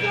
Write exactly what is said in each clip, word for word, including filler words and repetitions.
Em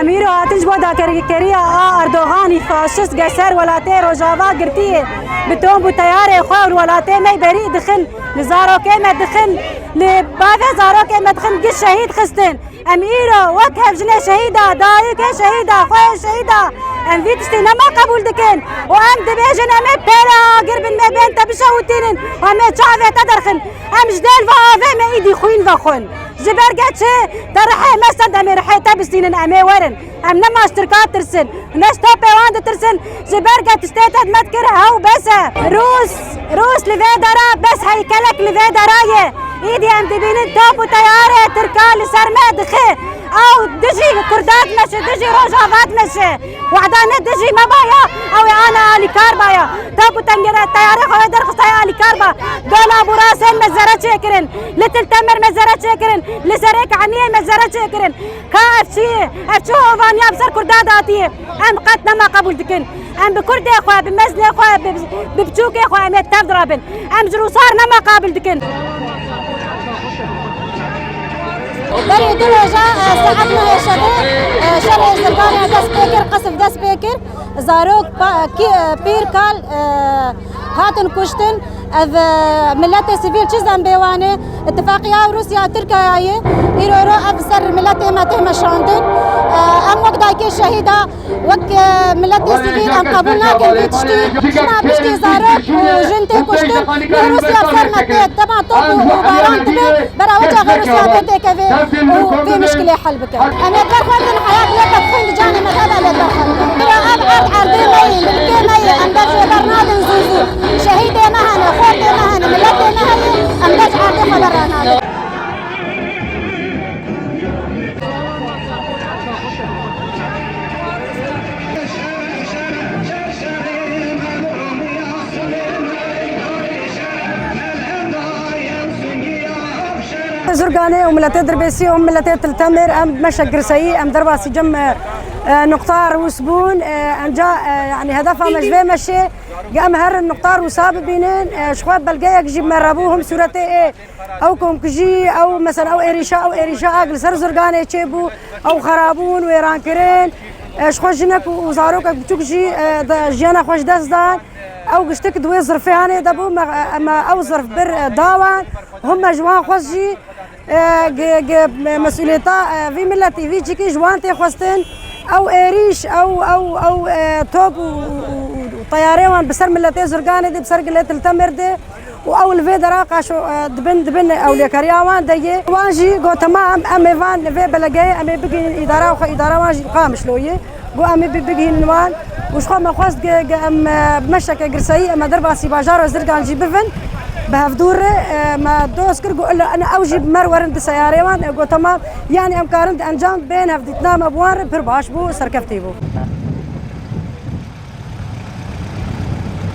îro hatin ji bo dakerkeriya a Erdoganî faşist ge ser welatê Rojava girtiyê bi tomb û teyarê xwe û li welatê me berî dixin, li zarokê me dixin, li bavê zarokê me dixin, gi şehîd xistin. Em îro wek hevjinê şehîda, dayikê şehîda, xweyê şehîda, em vî tiştî nema qebûl dikin û em dibêjin, em ê pêre agir bin, me bên te bişewitînin, em ê çavê te derxin. Em ji dêl ve avê me îdî xwîn vexwin. Ji ber ge çi? Te rihê me send, em ê rihê te bistînin, em ê werin. Em nema ji Tirka tirsin, ne ji topê wan ditirsin. Ji ber ge tiştê te me dikir hew bes e. Rûs, Rûs li vê dera bes heykelek li vê dera ye. Îdî em dibînin top û teyarê Tirka li ser me dixe. Ew dijî Kurda dimeşe, dijî Rojava dimeşe. Wehda ne dijî me baya, ew ê ana alîkar baya. Top û tengere teyarê xwe wê derxistaya alîkar ba. Dola Burasên me zere çêkirin. Li Til Temir me zere çêkirin. Li Serê Kaniyê me zere çêkirin. Ka ev çi ye? Ev çi hovaniya bi ser Kurda datiye? Em qet nema qebûl dikin. Em bi Kurdê xwe, bi mezinê xwe, bi, bi biçûkê xwe em ê tev dirabin. Em ji Rûsar nema qebûl dikin. Berê du roja, e, saet nehê şevê, e, şerê Zirganê dest pê kir, qesf dest pê kir. Zarok, pa-, kî-, e, pîr, kal, e, hatin kuştin. Ev, e, miletê sivîl çi zembê wan e? Îtifaqiya Rûsya Tirkiyeyê îro ro ev ser miletê me tê meşandin. E, em wek dayikê şehîda, wek, e, miletê sivîl em qebûl nakin vî tiştî. Çima piştî zarok û jin tê kuştin, li Rûsya bi ser me tê, dema top û, û baran dibe, bera wê çaxê Rûsya bê têkevê û vê mişkilê hel bike. Em ê berxwendin, heyat lê pexxin di canê me de, em ê berxwendin. Bila ev erd erdê me yî, milkê me yî, em ber jê bernadin zû zû. Şehîdê me hene, xortê me hene, miletê me heye, em ber ji erdê xwe bernadin. Zurganê û miletê Dirbêsî û miletê Til Temir, em meşe girseyî, em derbasî cem, e, e, nuqta Rûs bûn. E, enca, e, yanî hedefa me ji vê meşê, ge em herin nuqta Rûsa bibînin, e, ji xwe belgeyek jî me rebû, him sûretê ê ew komkujî, ew mesela ew êrîşa, ew êrîşa a li ser Zurganê çêbû, ew xerabûn, wêrankirin, e, ji xwe jinek û, û zarokek biçûk jî, e, de, jiyana xwe ji dest dan. Ew giştik di wê zirfê hanê de bû, me, me ew zirf bir, e, da wan, hûn me ji wan xwest jî, e, gi, gi, me, mesûliyeta, e, vî miletî, vî çikî ji wan tê xwestin. Ew êrîş, ew, ew, ew, e, top û, û, û, û teyarê wan bi ser miletê Zurganê de, bi ser gilê Til Temir de û ew li vê dera qaşo, e, dibin, dibin ewlekariya wan de ye. Wan jî got, temam, em ê van vê belegeyê, em ê bigihînin îdara xwe, îdara wan jî li Qamişlo ye. Got, em ê bi-, bigihînin wan. Û ji xwe me xwest ge, ge em, e, bi meşeke girseyî em ê derbasî bajara Zirgan jî bivin. Bi hevdû re, e, me doz kir, got, illa ene ew jî bi me re werin di seyarê wan. E, got, temam. Yanî em karin di encam bên hevdîtina me bi wan re pir baş bû, serkeftî bû.